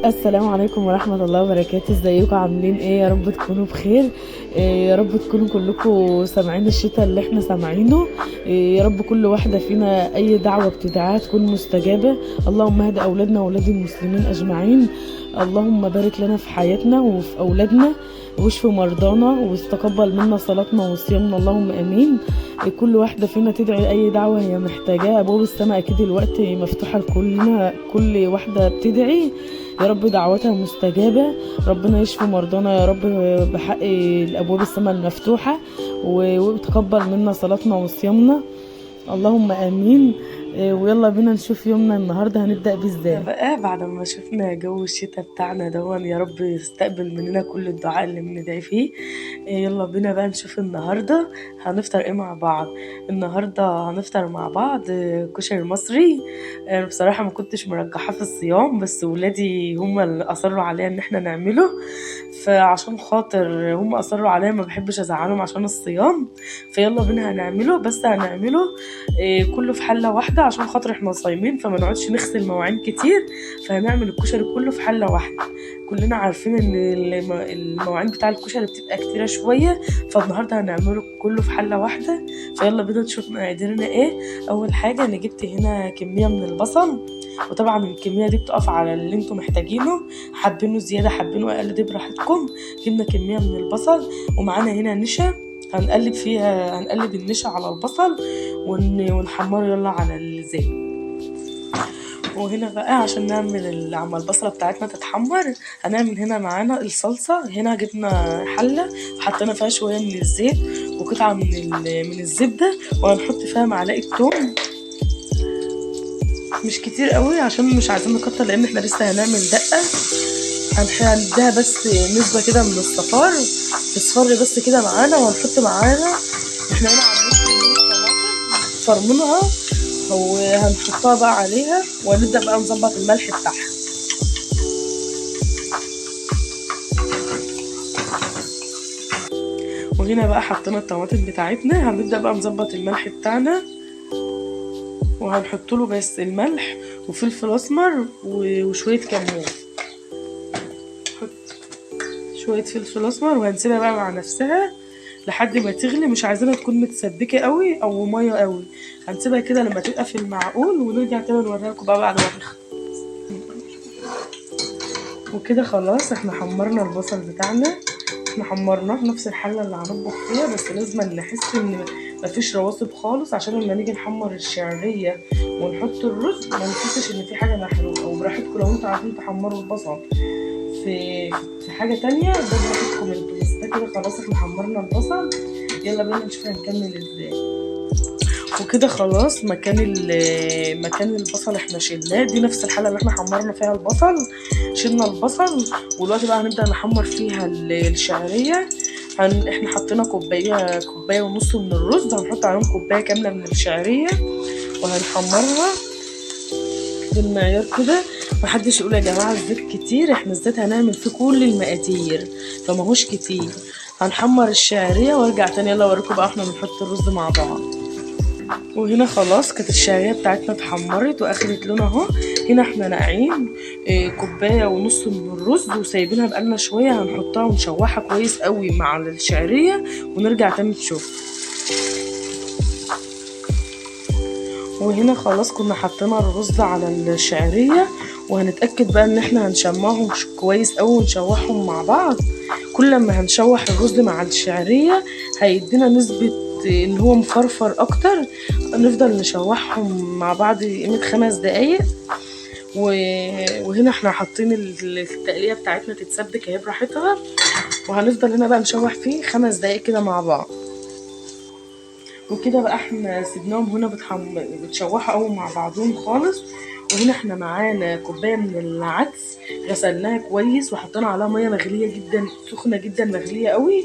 السلام عليكم ورحمة الله وبركاته. ازيكم عاملين ايه؟ يا رب تكونوا بخير. يا رب تكونوا كلكم سامعين الشتاء اللي احنا سامعينه. يا رب كل واحدة فينا اي دعوة بتدعاها تكون مستجابة. اللهم اهد اولادنا واولاد المسلمين اجمعين. اللهم بارك لنا في حياتنا وفي اولادنا واشف مرضانا واستقبل منا صلاتنا وصيامنا، اللهم امين. كل واحدة فينا تدعي اي دعوة هي محتاجاها. ابواب السماء اكيد الوقت مفتوحة لكلنا، كل واحدة بتدعي يا رب دعوتها مستجابة. ربنا يشفي مرضانا يا رب بحق الابواب السماء المفتوحة، وتقبل منا صلاتنا وصيامنا، اللهم امين. ويلا بينا نشوف يومنا النهارده هنبدا بيه ازاي بقى. بعد ما شفنا جو الشتاء بتاعنا دون، يا رب يستقبل مننا كل الدعاء اللي بندعي فيه. يلا بينا بقى نشوف النهارده هنفطر ايه مع بعض. النهارده هنفطر مع بعض كشري مصري. انا بصراحة ما كنتش مرجحاه في الصيام، بس ولادي هم اللي اصروا عليا ان احنا نعمله، فعشان خاطر هم اصروا عليا ما بحبش ازعلهم عشان الصيام. فيلا بينا هنعمله، بس هنعمله كله في حله واحدة عشان خاطر احنا صايمين، فما نقعدش نغسل مواعين كتير. فهنعمل الكشري كله في حله واحدة. كلنا عارفين ان المواعين بتاع الكشري بتبقى كتيرة شوية، فالنهارده هنعمله كله في حله واحدة. فيلا بينا نشوف مقاديرنا ايه. اول حاجة انا جبت هنا كمية من البصل، وطبعا الكمية دي بتقف على اللي انتم محتاجينه، حابينه زيادة حابينه اقل دي براحتكم. جبنا كمية من البصل، ومعانا هنا نشا هنقلب فيها، هنقلب النشا على البصل ونحمره يلا على الزيت. وهنا بقى عشان نعمل عم البصله بتاعتنا تتحمر، هنعمل هنا معانا الصلصه. هنا جبنا حله وحطينا فيها شوية من الزيت وقطعه من الزبدة، وهنحط فيها معلقه توم، مش كتير قوي عشان مش عايزين نكتر لان احنا لسه هنعمل دقه. هنديها بس نسبه كده من الصفار، تصفر بس كده معانا. وهنحط معانا احنا هنا عاملين كمية طماطم فرمناها وهنحطها بقى عليها، وهنبدا بقى نظبط الملح بتاعها. وهنا بقى حطينا الطماطم بتاعتنا، هنبدا بقى نظبط الملح بتاعنا، وهنحط له بس الملح وفلفل اسمر وشوية كمون. نحط شوية فلفل اسمر وهنسيبها بقى مع نفسها لحد ما تغلي. مش عايزينها تكون متسبكه قوي او مية قوي، هنسيبها كده لما تبقى في المعقول، ونرجع تاني نوريها لكم بقى بعد ما تخلص. وكده خلاص احنا حمرنا البصل بتاعنا، احنا حمرناه في نفس الحلة اللي هنطبخ فيها، بس لازم نحس ان مفيش رواسب خالص عشان لما نيجي نحمر الشعرية ونحط الرز ما نحسش ان في حاجة محروقة. وبراحتكم لو انتوا عايزين تحمروا البصل في حاجة تانية ده براحتكم انتوا، بس ده كده خلاص احنا حمرنا البصل. يلا بينا نشوف هنكمل ازاي. وكده خلاص مكان البصل احنا شلناه، دي نفس الحلة اللي احنا حمرنا فيها البصل، شلنا البصل. ودلوقتي بقى هنبدا نحمر فيها الشعرية. احنا حطينا كوباية ونص من الرز، هنحط عليهم كوباية كاملة من الشعرية وهنحمرها بالمعيار كده. محدش يقول يا جماعة الزيت كتير، احنا الزيت هنعمل فيه كل المقادير فماهوش كتير. هنحمر الشعرية وارجع تاني يلا اوريكم بقى احنا بنحط الرز مع بعض. وهنا خلاص كانت الشعرية بتاعتنا اتحمرت واخدت لون اهو. هنا احنا ناقعين كوباية ونص من الرز وسايبينها بقالنا شوية، هنحطها ونشوحها كويس قوي مع الشعرية ونرجع تاني نشوف. وهنا خلاص كنا حطينا الرز على الشعرية، وهنتاكد بقى ان احنا هنشمعهم كويس قوي ونشوحهم مع بعض. كل ما هنشوح الرز مع الشعرية هيدينا نسبه ان هو مفرفر اكتر. نفضل نشوحهم مع بعض قيمة 5 دقايق. وهنا احنا حاطين التقليه بتاعتنا تتسبك اهي براحتها، وهنفضل هنا بقى نشوح فيه 5 دقايق كده مع بعض. وكده بقى احنا سيبناهم هنا بتشوحوا قوي مع بعضهم خالص. وهنا احنا معانا كوباية من العدس غسلناها كويس وحطينا عليها مية مغليه جدا، سخنة جدا مغليه قوي،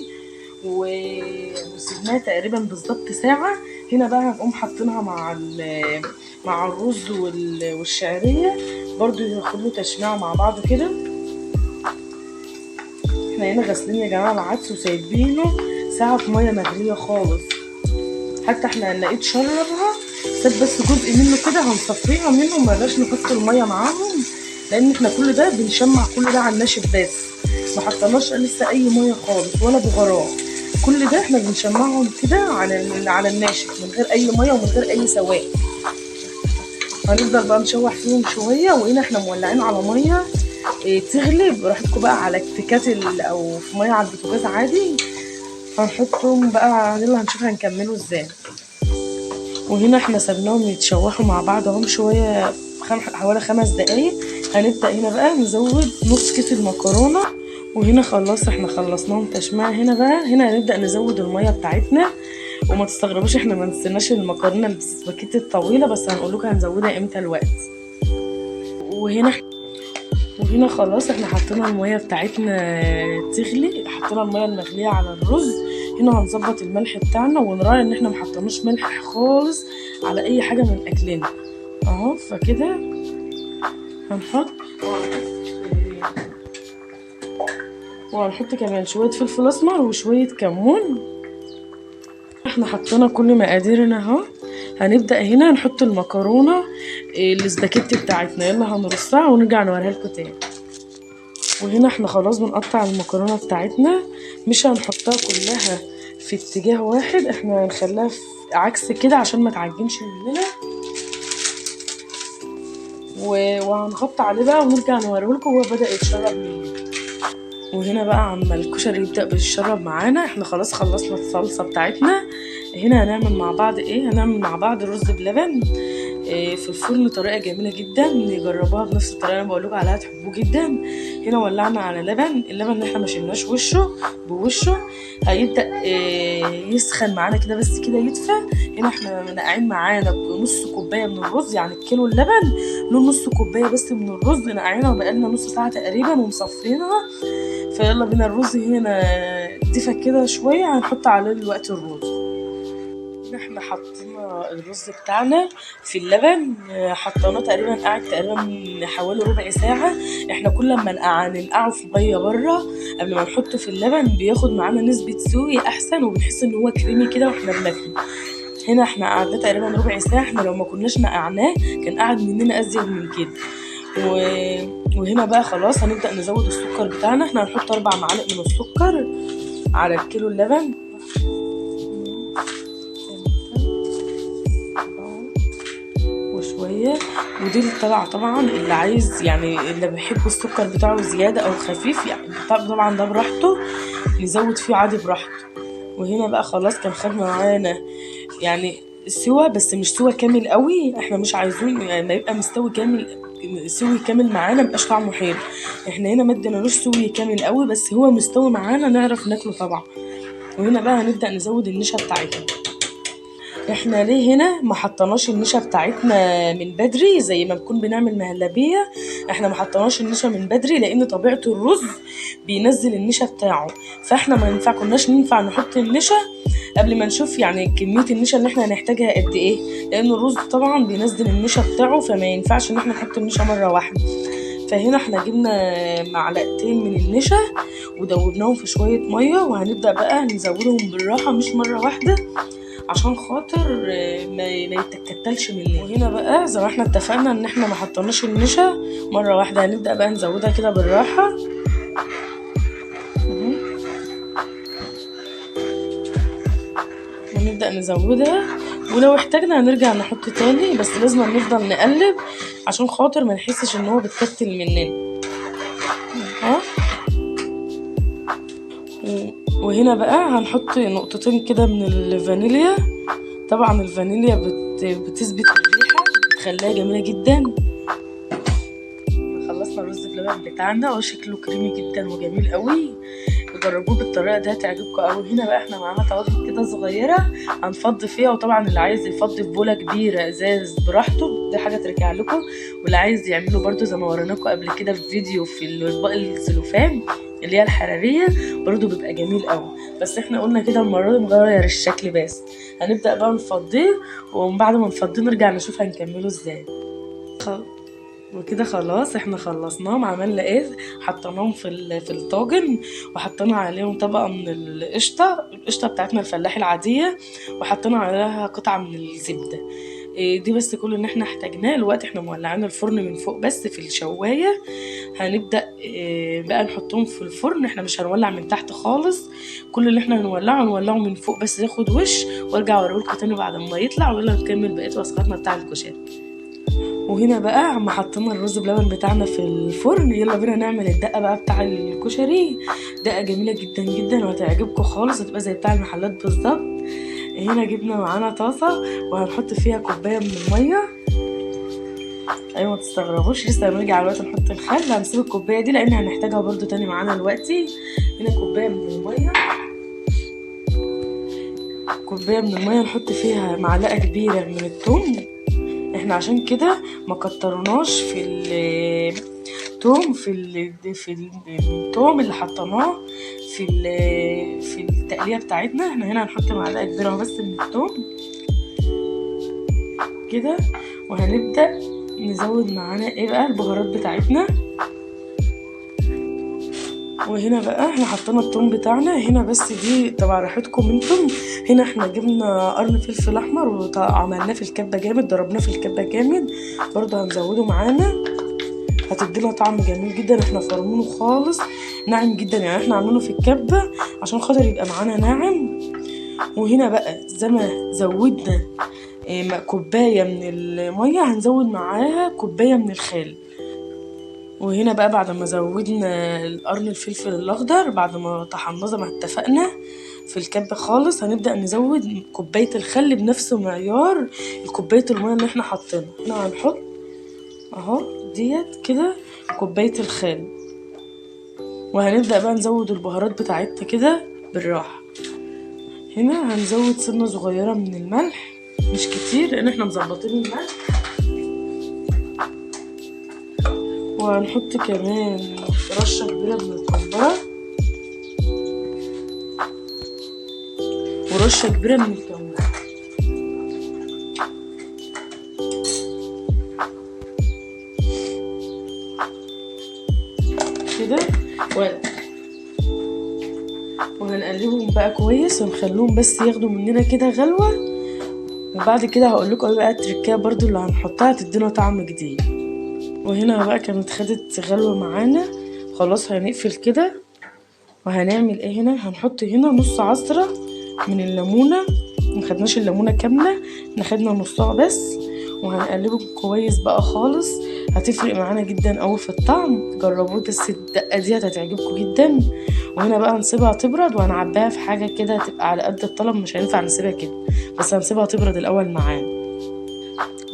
وسيبناها تقريبا بالظبط ساعة. هنا بقى هنقوم حاطينها مع الرز والشعريه برضو ياخد له تشميعه مع بعض كده. احنا هنا غاسلين يا جماعة العدس وسايبينه ساعة في مية مغليه خالص، حتى احنا هنلاقيه تشربها، ساب بس جزء منه كده هنصفيها منه، مبلاش نحط المية معاهم. لان احنا كل ده بنشمع كل ده على الناشف بس، ما حطيناش لسه اي مية خالص ولا بهارات. كل ده احنا بنشمعهم كده على الناشف من غير اي مية ومن غير اي سوائل. هنفضل بقى نشوح فيهم شوية، وهنا احنا مولعين على مية تغلي براحتكم بقى على الكاتل او في مية على البوتاجاز عادي. هنحطهم بقى، يلا هنشوف هنكمله ازاي. وهنا احنا سبناهم يتشوحوا مع بعض اهم شوية، حوالي 5 دقايق. هنبدا هنا بقى نزود نص كيس المكرونه. وهنا خلاص احنا خلصناهم تشميع. هنا بقى هنا هنبدا نزود المية بتاعتنا، وما تستغربوش احنا ما نسيناش المكرونه السباكيتي الطويلة، بس هنقول لكم هنزودها امتى الوقت. وهنا خلاص احنا حطينا المية بتاعتنا تغلي، حطينا المية المغليه على الرز. هنا هنظبط الملح بتاعنا ونراعي ان احنا ما حطيناش ملح خالص على اي حاجة من اكلنا اهو. فكده وهنحط كمان شوية فلفل اسمر وشوية كمون. احنا حطينا كل مقاديرنا اهو. هنبدا هنا نحط المكرونه السباكيتي بتاعتنا، يلا هنرصها ونرجع نوريها لكم تاني. وهنا احنا خلاص بنقطع المكرونه بتاعتنا، مش هنحطها كلها في اتجاه واحد، احنا هنخليها في عكس كده عشان ما تعجنش مننا. وهنغطي عليه بقى ونرجع نوريه لكم وهو بدا يتشرب منه. وهنا بقى عما الكشري يبدا بيتشرب معانا، احنا خلاص خلصنا الصلصه بتاعتنا. هنا هنعمل مع بعض ايه؟ هنعمل مع بعض رز بلبن في الفرن، طريقه جميلة جدا نجربوها بنفس الطريقة اللي انا بقول لكم عليها، تحبوه جدا. هنا ولعنا على لبن، اللبن اللي احنا ما شلناش وشه بوشه، هيبدا يسخن معانا كده بس كده يدفى. هنا احنا نقعين معانا نص كوباية من الرز، يعني الكيلو اللبن له نص كوباية بس من الرز، نقعينها بقالنا نص ساعة تقريبا ومصفينها. فيلا بينا الرز هنا دفى كده شوية، هنحط عليه دلوقتي الرز. احنا حطينا الرز بتاعنا في اللبن، حطيناه تقريبا قعد تقريبا حوالي ربع ساعة. احنا كل ما ننقعه في مية بره قبل ما نحطه في اللبن بياخد معانا نسبه سوي احسن، وبنحس ان هو كريمي كده واحنا بناكله. هنا احنا قعدنا تقريبا ربع ساعة، احنا لو ما كناش نقعناه كان قعد مننا ازيد من كده. وهنا بقى خلاص هنبدا نزود السكر بتاعنا. احنا هنحط 4 معالق من السكر على الكيلو اللبن. وشوية، ودي الطلعة طبعا اللي عايز، يعني اللي بيحب السكر بتاعه زيادة او خفيف يعني طبعا ده براحته، نزود فيه عادي براحته. وهنا بقى خلاص كان خد معانا يعني سوا، بس مش سوا كامل قوي، احنا مش عايزين يعني ما يبقى مستوي كامل، سوي كامل معانا مبقاش طعمه حلو. احنا هنا ما ادينالوش سوي كامل قوي، بس هو مستوي معانا نعرف ناكله طبعا. وهنا بقى هنبدا نزود النشا بتاعتنا. احنا ليه هنا ما حطيناش النشا بتاعتنا من بدري زي ما بنكون بنعمل مهلبية؟ احنا ما حطيناش النشا من بدري لان طبيعة الرز بينزل النشا بتاعه، فاحنا ما ينفع كناش ننفع نحط النشا قبل ما نشوف يعني كمية النشا اللي احنا هنحتاجها قد ايه، لان الرز طبعا بينزل النشا بتاعه، فما ينفعش ان احنا نحط النشا مرة واحدة. فهنا احنا جبنا معلقتين من النشا ودوبناهم في شوية مية، وهنبدا بقى نزودهم بالراحة مش مرة واحدة عشان خاطر ما يتكتلش مننا. وهنا بقى زي ما احنا اتفقنا ان احنا ما حطيناش النشا مرة واحدة، هنبدا بقى نزودها كده بالراحة. هنبدا نزودها، ولو احتاجنا هنرجع نحط تاني، بس لازم نفضل نقلب عشان خاطر ما نحسش ان هو بتكتل مننا. وهنا بقى هنحط نقطتين كده من الفانيليا. طبعا الفانيليا بتثبت الريحة، بتخليها جميلة جدا. خلصنا الرز بلبن بتاعنا وشكله كريمي جدا وجميل قوي، جربوه بالطريقة دي هتعجبكم قوي. هنا بقى احنا معانا طواجن كده صغيرة هنفضي فيها، وطبعا اللي عايز يفضي في بوله كبيرة ازاز براحته، دي حاجة ترجع لكم، واللي عايز يعمله برده زي ما وريناكم قبل كده في فيديو في الاطباق السلوفان اللي هي الحرارية برده بيبقى جميل قوي. بس احنا قلنا كده المرة دي نغير الشكل بس. هنبدا بقى نفضيه، ومن بعد ما نفضيه نرجع نشوف هنكمله ازاي. وكده خلاص احنا خلصناهم. عملنا ايه؟ حطيناهم في الطاجن، وحطينا عليهم طبقه من القشطه، القشطه بتاعتنا الفلاحي العادية، وحطينا عليها قطعه من الزبدة. دي بس كل اللي احنا احتاجناه. الوقت احنا مولعين الفرن من فوق بس في الشوايه. هنبدا بقى نحطهم في الفرن. احنا مش هنولع من تحت خالص، كل اللي احنا هنولعه نولعه من فوق بس ياخد وش، وارجع اوريهولكم تاني بعد ما يطلع. ويلا نكمل بقية وصفاتنا بتاع الكشري. وهنا بقى عم حطينا الرز بلبن بتاعنا في الفرن. يلا بينا نعمل الدقة بقى بتاع الكشري. دقه جميلة جدا جدا وهتعجبكم خالص، هتبقى زي بتاع المحلات بالظبط. هنا جبنا معانا طاسه وهنحط فيها كوباية من المية. ايوه ما تستغربوش، لسه هنرجع دلوقتي نحط الخل. هنسيب الكوباية دي لان هنحتاجها برده تاني معانا دلوقتي. هنا كوباية من المية، كوباية من المية نحط فيها معلقه كبيرة من الثوم. احنا عشان كده ما كترناش في الثوم، في الثوم اللي حطيناه في التقليه بتاعتنا. احنا هنا هنحط معلقه كبيرة بس من الثوم كده. وهنبدا نزود معانا ايه بقى البهارات بتاعتنا. وهنا بقى احنا حطينا الثوم بتاعنا هنا، بس دي طبعا راحتكم انتم. هنا احنا جبنا قرن فلفل احمر وعملناه في الكبه جامد، ضربناه في الكبه جامد، برضه هنزوده معانا، هتدينا طعم جميل جدا. احنا فرمونه خالص ناعم جدا، يعني احنا عاملينه في الكبه عشان خاطر يبقى معانا ناعم. وهنا بقى زي ما زودنا كوباية من المية هنزود معاها كوباية من الخل. وهنا بقى بعد ما زودنا القرن الفلفل الاخضر، بعد ما طحناه زي ما اتفقنا في الكبه خالص، هنبدا نزود كوباية الخل بنفس معيار كوباية المية اللي احنا حاطينها. احنا هنحط اهو ديت كده كوباية الخل، وهنبدا بقى نزود البهارات بتاعتنا كده بالراحة. هنا هنزود سنة صغيرة من الملح، مش كتير لان احنا مظبطين الملح. وهنحط كمان رشة كبيرة من الكزبرة ورشة كبيرة من الكمون. كده وهنقلبهم بقى كويس ونخليهم بس ياخدوا مننا كده غلوة. وبعد كده هقول لكم بقى التركية برضو اللي هنحطها تدينا طعم جديد. وهنا بقى كانت خدت غلوة معانا خلاص، هنقفل كده. وهنعمل ايه هنا؟ هنحط هنا نص عصرة من الليمونة، مخدناش الليمونة كاملة، احنا خدنا نصها بس. وهنقلبه كويس بقى خالص، هتفرق معانا جدا قوي في الطعم. جربوه بس الدقة دي هتعجبكم جدا. وهنا بقى هنسيبها تبرد وهنعبيها في حاجة كده تبقى على قد الطلب، مش هينفع نسيبها كده، بس هنسيبها تبرد الاول معانا.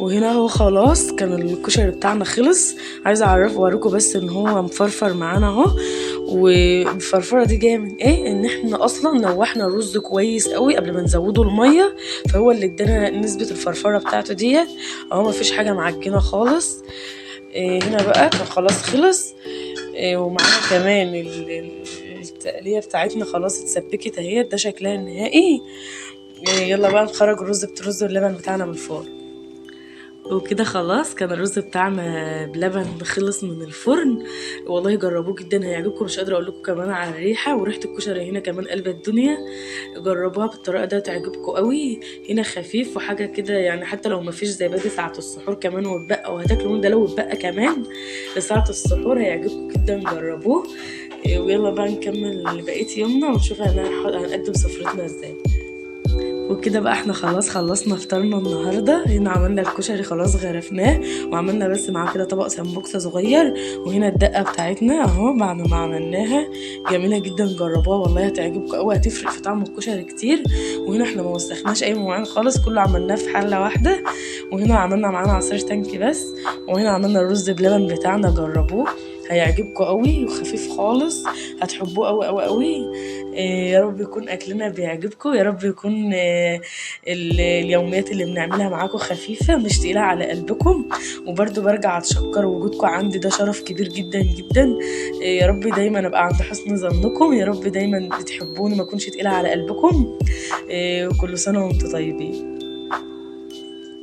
وهنا هو خلاص كان الكشري بتاعنا خلص. عايزه اعرف اوريكم بس ان هو مفرفر معانا اهو. والفرفره دي جاية من ايه؟ ان احنا اصلا نوحنا الرز كويس قوي قبل ما نزوده المية، فهو اللي ادانا نسبه الفرفره بتاعته ديت اهو، مفيش حاجة معجنه خالص. هنا بقى كان خلاص خلص. ومعانا كمان التقليه بتاعتنا خلاص اتسبكت اهي، ده شكلها النهائي. يلا بقى نخرج الرز بالرز واللبن بتاعنا من الفرن. وكده خلاص كان الرز بتاعنا بلبن خلص من الفرن. والله جربوه جدا هيعجبكم، مش قادرة اقول لكم كمان على الريحة وريحه الكشري هنا كمان قلب الدنيا. جربوها بالطريقة ده تعجبكم قوي. هنا خفيف وحاجه كده يعني، حتى لو ما فيش زبادي ساعة السحور كمان واتبقى، وهتاكلوا ده لو اتبقى كمان لساعة السحور هيعجبكم جدا، جربوه. ويلا بقى نكمل بقية يومنا ونشوف هنقدم سفرتنا ازاي. وكده بقى احنا خلاص خلصنا فطارنا النهارده. هنا عملنا الكشري خلاص غرفناه، وعملنا بس معاه كده طبق سمبوكسه صغير. وهنا الدقة بتاعتنا اهو بعد ما عملناها جميلة جدا، جربوها والله هتعجبكم قوي، هتفرق في طعم الكشري كتير. وهنا احنا ما وسخناش اي مواعين خالص، كله عملناه في حله واحدة. وهنا عملنا معانا عصير تانك بس. وهنا عملنا الرز بلبن بتاعنا، جربوه هيعجبكم قوي وخفيف خالص، هتحبوه قوي قوي قوي. يا رب يكون اكلنا بيعجبكم، يا رب يكون اليوميات اللي بنعملها معاكم خفيفة مش تقيلة على قلبكم. وبرده برجع اتشكر وجودكم عندي، ده شرف كبير جدا جدا. يا رب دايما ابقى عند حسن ظنكم، يا رب دايما بتحبوني ما اكونش تقيلة على قلبكم. وكل سنة وانتم طيبين.